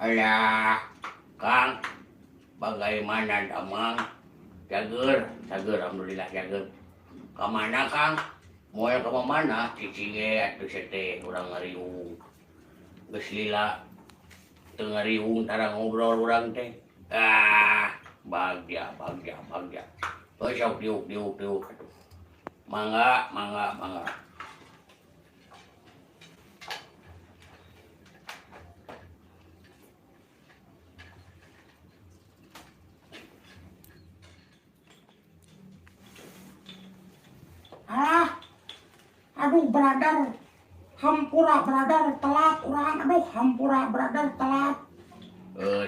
Alah, Kang, bagaimana damang? Cager, cager, alhamdulillah cager. Kamana Kang? Moal ka mana? Cicing ge atuh sia teh urang ngariung. Geus lila teu ngariung tara ngobrol urang teh. Ah, bagja, bagja, bagja. Oh, sok diuk, diuk, diuk atuh. Mangga, mangga, mangga. Alah, aduh brother, hampura brother telat urang, aduh hampura brother telat.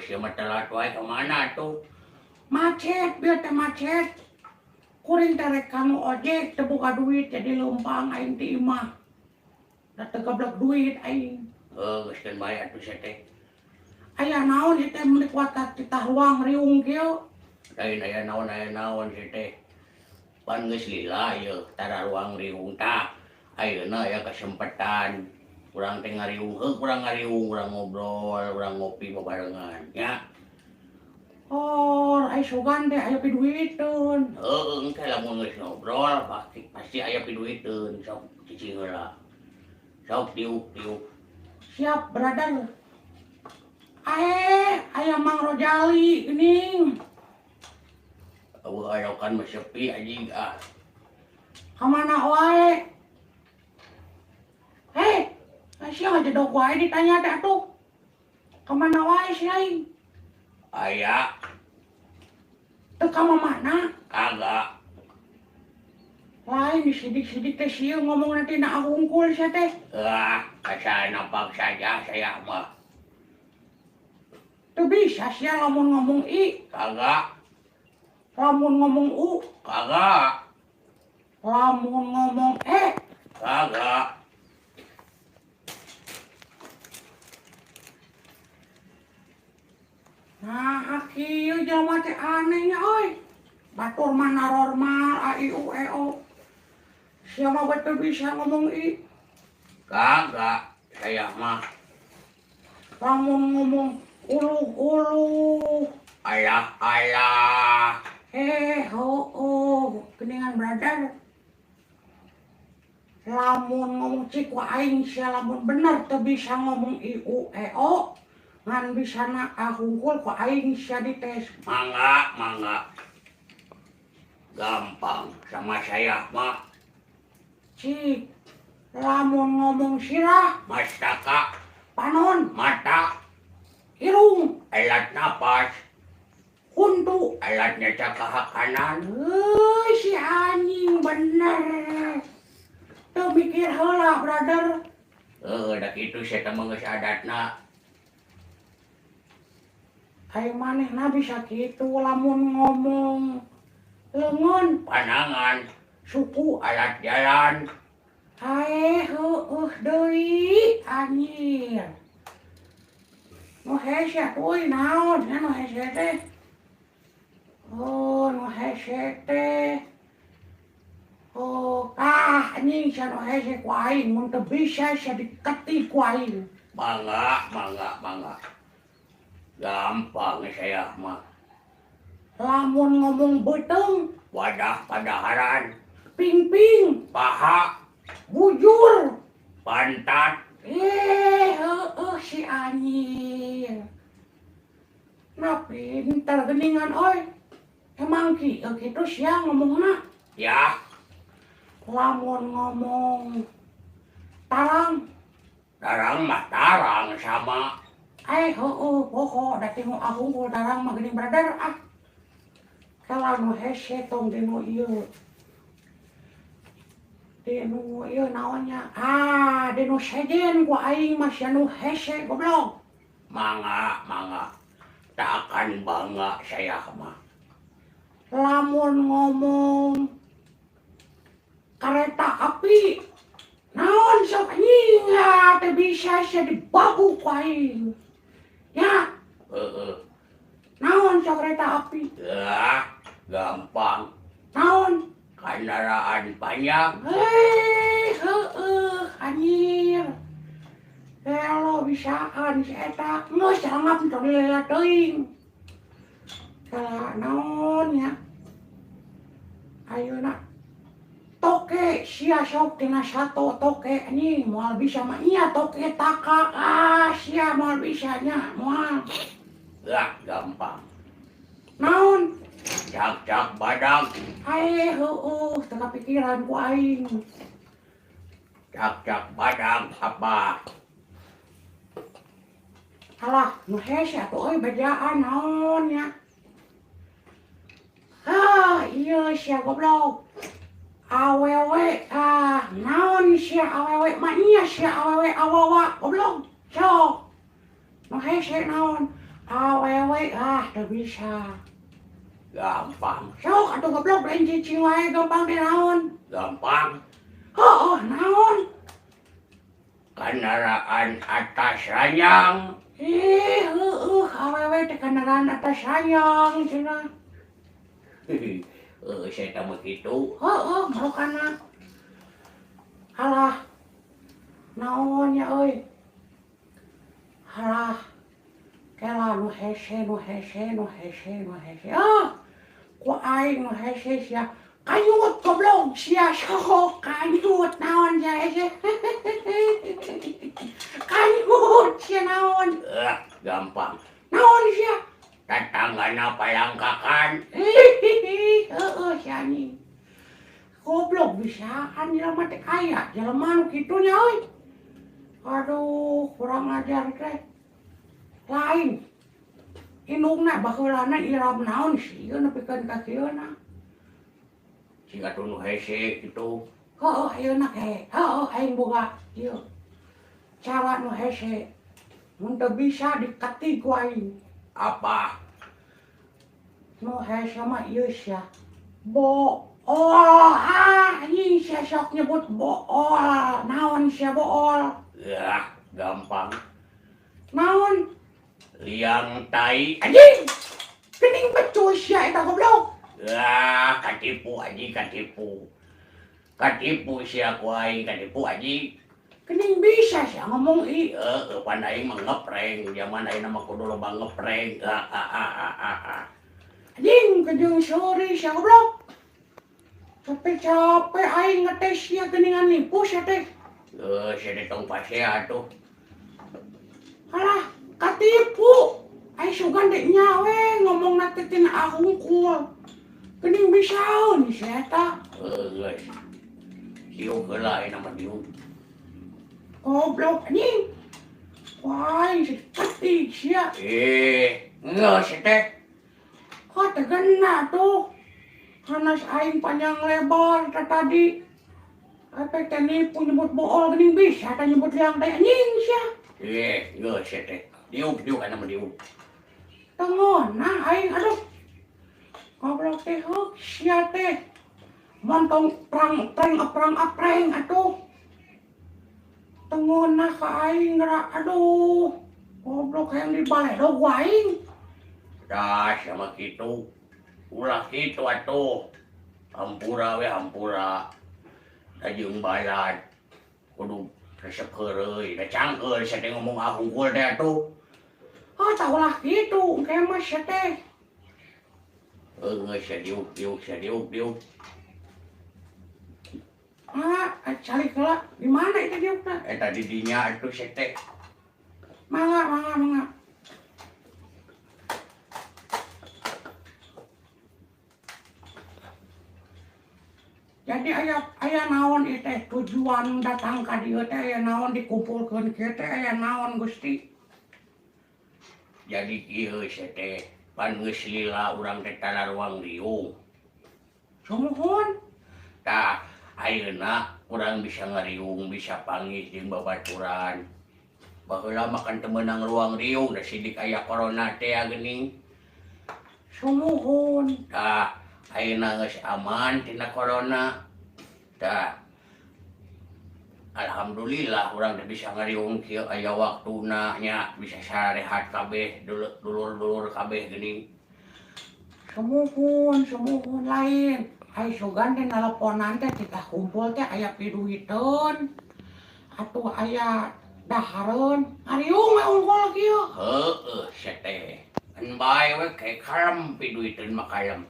Sia mah telat wae ka mana tuh? Macet, bieu teh macet. Kuring teh rek kanu ojek teu boga duit jadi leumpang aing ti imah. Da teu gablek duit aing. Geus keun bae atuh sia teh. Aya naon ieu teh meuni kuat titah ruang riung kieu? Lain aya naon, aya naon sia teh. Pan geus lila ieu tara ruang riung tah. Ayeuna aya kesempatan urang teh ngariung, heuh urang ngariung, urang ngobrol, urang ngopi babarengan nya. Oh, ai sugan teh aya piduiteun. Heueuh, engke lamun geus ngobrol pasti aya piduiteun, sok cicing heula. Sok diuk, diuk. Siap, brother. Ae, aya Mang Rojali geuning. Eueuh arokan mah sepi anjing ah. Ka mana wae? Hei, sia ngajedog wae ditanya teh atuh. Ka mana wae sia aing? Aya. Teu ka mamana? Kagak. Lain disidik-sidik teh sia ngomong nanti na hungkul sia teh. Ah, asa napak saja saya mah. Teu bisa sia lamun ngomong i. Kagak. Lamun ngomong u. Kagak. Lamun ngomong e. Kagak. Nah, kieu jelema teh aneh nya euy. Batur mah normal a i u e o. Sia mah teu bisa ngomong i. Kagak, saya mah. Lamun ngomong uluh-uluh. Alah, alah. Heueuh, geuningan brother. Lamun ngomong cik ku aing sia lamun bener teu bisa ngomong i u e o, ngan bisana ahungkul ku aing sia dites. Mangga, mangga. Gampang sama saya mah. Cik, lamun ngomong sirah, mastaka, panon, mata, irung, alat napas, huntu, alatnya cakah kanan. Heuh, si anjing bener. Teu mikir heula, brother. Heuh, da kitu sia teh mah geus adatna. Ai manehna bisa kitu lamun ngomong leungeun, panangan, suku, alat jalan. Ae heueuh deui anjir. Nu hese atuh naon nya nu hese teh? Oh, nu hese teh. Oh, ah anjing sia nu hese ku aing mun teu bisa sia diketik ku aing. Mangga, mangga, mangga. Gampang saya mah. Lamun ngomong beuteung, wadah padaharan, ping-ping, paha, bujur, pantat. Heueuh si anjing. Nah, pinter geuningan euy. Emang kieu kitu sia ngomongna? Ya. Lamun ngomong tarang, tarang mah tarang sama. Heueuh pokok da teu ahungkul tarang mah geuning brother ah. Kalau nu hese tong dinu ieu. Dinu ieu naonnya? Ah, dinu sejen ku aing mah sia nu hese goblok. Mangga, mangga. Tak akan bangga saya mah. Lamun ngomong kereta api, naon sok anjing teu bisa sia dibabu ku aing. Ya. Heeh. Naon sok kereta api? Ah, gampang. Naon? Kendaraan panjang. Hei, heueuh anjir. Elo kabisaan si eta geus calangap tong dilila teuing. Kala naon nya. Ayeuna toke sia sok tina sato toke anjing moal bisa mah nya toke taka ah sia moal bisa nya moal. Lah gampang. Naon? Cak-cak badak. Ae heueuh teu kapikiran ku aing. Cak-cak badak apa? Alah, nu hese atuh euy bejaan naon nya. Ah, ieu sia goblok. Awewe ah, naon sia awewe mah nya sia awewe awawa goblok. Sok. Nu hese naon? Awewe ah teu bisa. Gampang. Sok atuh goblok lain cicing wae gampang teh naon? Gampang. Heueuh naon? Kendaraan atas ranjang. Ih, heueuh awewe teh kendaraan atas ranjang cenah. Heeh, saya teh mah kitu. Heueuh marukana. Alah. Naon nya euy? Alah. Kela nu hese nu hese nu hese nu hese. Ah, ku aing nu hese sia. Kanyut goblok sia sok kanyut naon sia hese. Kanyut sia naon? Ah, gampang. Naon sia? Tetanggana palangkakan. Heeh sia anjing. Goblok bisaan jelema teh aya jelema nu kitu nya euy. Aduh, kurang ajar teh. Lain. Indungna baheulana iram naon sieun nepikeun ka kieuna. Siga teu nu hese kitu. Heueuh ayeuna ke. Heueuh aing boga ieu. Cara nu hese. Mun teu bisa diketik ku aing. Apa? Nu hese mah ieu sia. Bool ah anjing sia sok nyebut bool. Naon sia bool? Lah, gampang. Naon? Liang tai. Anjing! Geuning becus sia eta goblok. Lah, katipu anjing katipu. Katipu sia ku aing katipu anjing. Geuning bisa sia ngomong i. Heueuh, pan aing mah ngeprank, zaman ayeuna mah kudu loba ngeprank. Ah ah ah ah ah. Anjing kejeung sore sia goblok. Capek-capek aing ngetes sia geuningan nipu sia teh. Heuh, sia teh tong pasea atuh. Alah, katipu. Aing sugan dek nya we ngomongna teh tina ahungkul. Geuning bisaeun sia eta. Heuh, geus. Diuk heula ayeuna mah diuk. Goblok anjing. Wah, aing ketik sia. Eh, geus teh. Kok teh gena tuh. Hanas aing panjang lebar teh tadi. Efek teh nipu nyebut bool geuning bisa teh nyebut liang teh anjing sia. Eh, geus teh. Diuk diuk ayeuna mah diuk. Tengonah aing aduh. Goblok teh heuk sia teh. Montong prang preng aprang apreng atuh. Tengonah ka aing geura aduh. Goblok hayang dibaledog ku aing. Dah sama kitu. Ulah kitu atuh. Hampura we hampura. Da jeung balad. Kudu resep heureuy, da cangkeul sia teh ngomong ahungkul teh atuh. Oh, tah ulah kitu engke mah sia teh. Heuh, geus sia diuk diuk sia diuk diuk. Ah, calik heula. Di mana eta diukna? Eta di dinya atuh sia teh. Mangga, mangga, mangga. Jadi aya naon ieu teh tujuan datang ka dieu teh aya naon dikumpulkeun kieu teh aya naon Gusti? Jadi kieu sia teh, pan geus lila urang teh tara ruang riung. Sumuhun. Tah, ayeuna urang bisa ngariung, bisa panggih jeung babaturan. Baheula mah kan teu meunang ruang riung da sidik aya corona teh geuning. Sumuhun. Tah, ayeuna geus aman tina corona. Tah, alhamdulillah urang teh bisa ngariung kieu aya waktuna nya bisa sarehat kabeh dulur-dulur kabeh geuning. Sumuhun, sumuhun lain. Ai sugan teh naleponan teh kita kumpul teh aya piduiteun. Atuh aya Dahareun ngariung we unggul kieu. Heueuh sia teh. Kan bae we kayak kalem piduiteun mah kalem.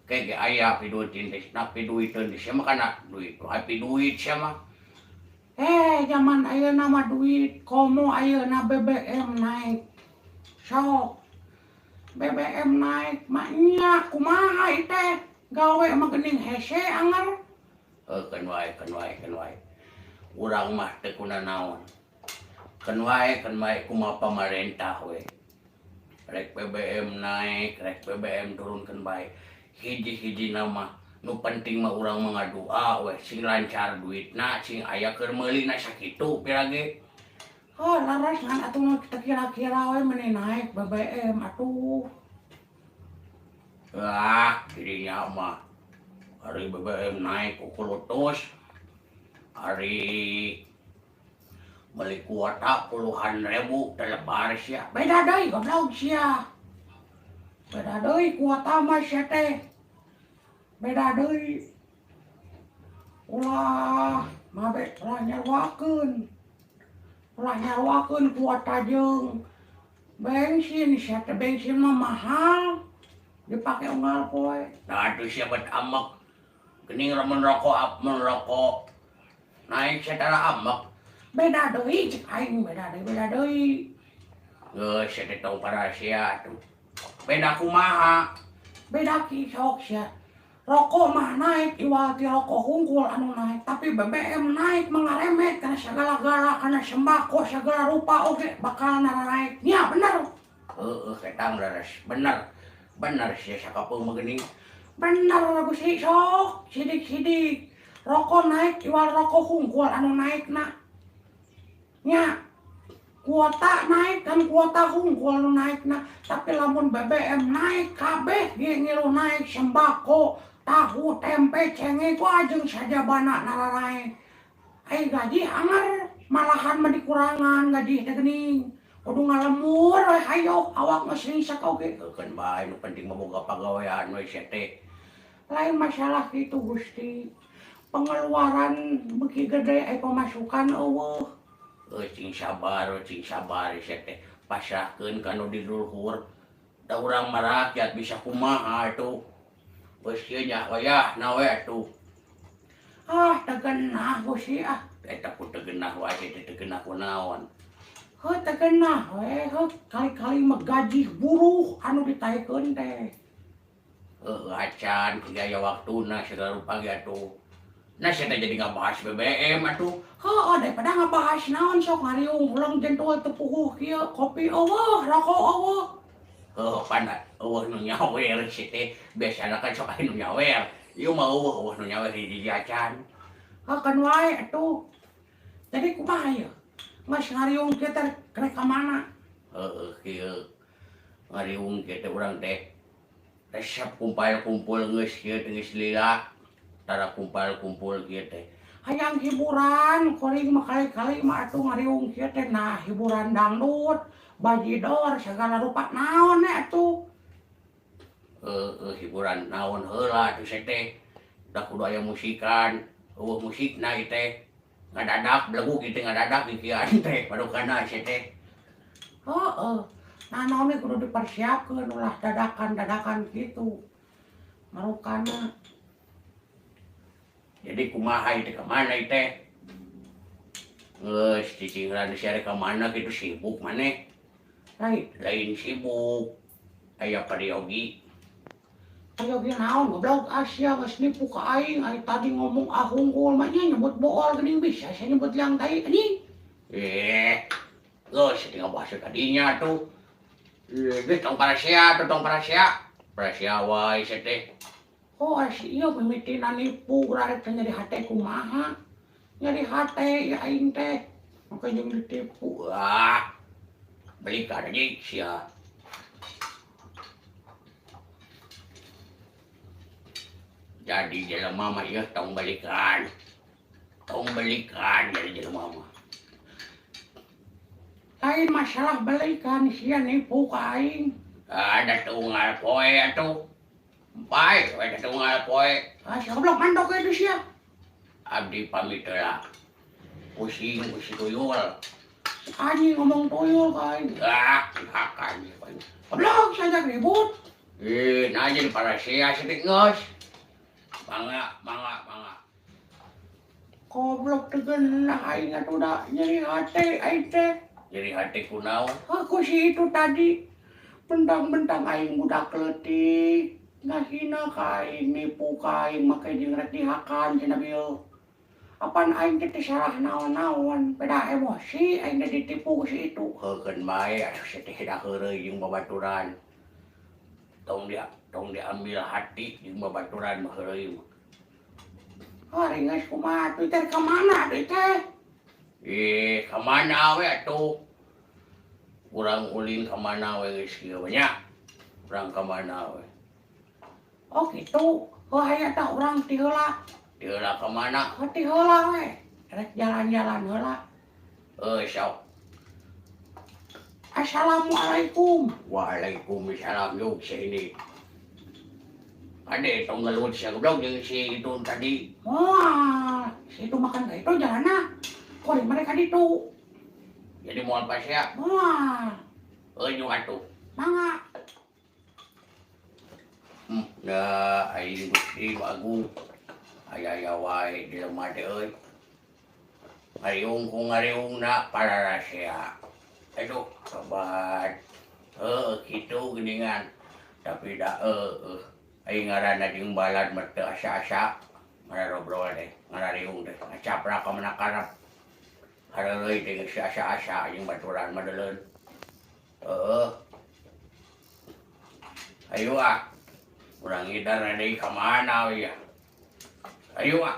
Kayak ge aya piduiteun teh, na piduiteun teh sia mah kana duit wae piduit sia mah. Zaman ayeuna mah duit komo ayeuna BBM naik. Sok BBM naik mah nya kumaha ieu teh gawe mah geuning hese anger. Heuh keun wae keun wae keun wae. Urang mah teu kunanaon. Keun wae kumaha pamarentah we. Rek BBM naik, rek BBM turun keun bae. Hiji-hijina mah nu penting mah urang mah ngadua we sing lancar duitna, sing aya keur meulina sakitu pira ge. Oh, laras ngan atuh mah kita kira-kira we meni naik BBM atuh. Wah, dirinya mah ari BBM naik kukulutus. Ari beli kuota puluhan ribu telebar sia. Beda deui goblok sia. Beda deui kuota mah sia teh. Beda deui. Ulah mabe ulah nyaruakeun. Ulah nyaruakeun kuota jeung bensin sia teh, bensin mah mahal. Dipake unggal poe. Nah atuh sia bet amek. Geuning mun rokok mun rokok naik sia tara amek. Beda deui cek aing, beda deui, beda deui. Geus sia teh tong parasia atuh. Beda kumaha? Beda ki sok sia. Rokok mah naik iwal ti rokok hungkul anu naik, tapi BBM naik mengaremet kana sagala-gala, kana sembako segala rupa oge bakal naik. Nya bener. Heueuh ketang leres, bener. Bener sia sakapeung mah geuning. Bener Gusti sok, sidik-sidik. Rokok naik iwal rokok hungkul anu naikna. Nya kuota naik kan kuota hungkul anu naikna, tapi lamun BBM naik kabeh ge ngilu naik sembako, tahu, tempe, cengek wah jeung sajabana nararae. Ai gaji anger malahan mah dikurangan gaji teh geuning. Kudu ngalemur we hayo awak geus singsak oge. Keun bae nu penting mah boga pagawean we sia teh. Lain masalah kitu Gusti. Pengeluaran beuki gede ai pemasukan eueuh. Cing sabar sia teh. Pasrahkeun ka nu di luhur. Da urang mah rakyat bisa kumaha atuh. Geus kieu nya wayahna we atuh. Ah, teu genah Gusti ah. Eta ku teu genah wae teh teu genah kunaon. Heuh teu genah we, heuh kali-kali mah gaji buruh anu ditaekeun teh. Heuh acan kieu aya waktuna segala rupa ge atuh. Nah sia teh jadi ngabahas BBM atuh. Heuh daripada ngabahas naon sok ngariung ulang jentul teu puguh kieu, kopi eueuh, rokok eueuh. Heuh pan eueuh nu nyawer sia teh, biasana kan sok aya nu nyawer. Ieu mah eueuh nu nyawer hiji acan. Heuh keun wae atuh. Jadi kumaha ieu? Geus ngariung kieu teh rek ka mana? Heueuh kieu. Ngariung kieu teh urang teh resep kumpul-kumpul geus kieu teh geus lila. Tara kumpul-kumpul kieu teh. Hayang hiburan, kuring mah kali-kali mah atuh ngariung kieu teh nah hiburan dangdut, bajidor segala rupa naon we atuh. Heueuh hiburan naon heula atuh sia teh. Da kudu aya musikan, eueuh musikna ieu teh. Ngadadak belegug ieu teh ngadadak kikieuan teh padukana sia teh. Heueuh, nah naon we kudu dipersiapkeun ulah dadakan-dadakan kitu. Marukana. Jadi kumaha ieu teh ka mana ieu teh? Geus cicingran sia rek ka mana kitu sibuk maneh. Lain, lain sibuk. Aya peryogi. Peryogi naon goblok Asia geus nipu ka aing, ari tadi ngomong ah hungkul mah nya nyebut bool geuning bisa sia nyebut liang tai anjing. Geus tinggal bahasa tadinya tuh. Geus tong parasia tuh tong parasia. Parasia wae sia teh. Oh, si ieu mimitina nipu rarek teh nyeri hate kumaha? Nyeri hate ieu aing teh. Maka jeung ditipu. Wah. Belikan anjing sia. Jadi jelema mah ieu tong balikan. Tong balikan jadi jelema mah. Lain masalah balikan sia nipu ka aing. Ada tunggal poe atuh. Baik, we tunggal poe. Ah, sia goblok mandok we sia. Abdi pamit heula. Pusing, pusing tuyul. Anjing ngomong tuyul ka aing. Ah, hakan. Goblok sajak ribut. Eh, nah jadi parasea sedih geus. Mangga, mangga, mangga. Goblok teu geunah aing atuh da nyeri hate aing teh. Jadi hati kunaon? Aku si itu tadi mentang-mentang aing budak leutik ngahina ka aing, nipu ka aing, make jeung rek dihakan cenah bieu. Apan aing teh teu salah naon-naon, beda emosi aing teh ditipu ku si itu. Heukeun bae atuh sia teh da heureuy jeung babaturan. Tong diambil hati jeung babaturan mah heureuy mah. Ari geus kumaha atuh teh, ka mana atuh teh? Eh, ka mana we atuh? Urang ulin ka mana we geus kieu nya? Urang ka mana we? Oh gitu. Heuh aya tah urang ti heula. Ti heula ka mana? Heuh ti heula we. Rek jalan-jalan heula. Heuh sok. Assalamualaikum. Waalaikumsalam yuk sini. Ade tong ngelut sia goblok jeung si itu tadi. Moal, si itu makan ka itu jalanna. Kuring mereka ditu. Jadi moal pasea. Moal. Heuh nyung atuh. Mangga. Da aing Gusti Agung. Aya-aya wae di lemah teh euy. Ngariung ku ngariungna pararasea. Aduh, sobat. Heuh kitu geuningan. Tapi da heuh aing ngaranna jeung balad mah teu asa-asa. Ngarobrol teh, ngarariung teh, ngacaprak ka mana karep. Hareureuy teh geus asa-asa jeung baturan mah deuleun. Heuh. Ayo ah. Urang ngidar deui ka mana we ya. Ayo ah.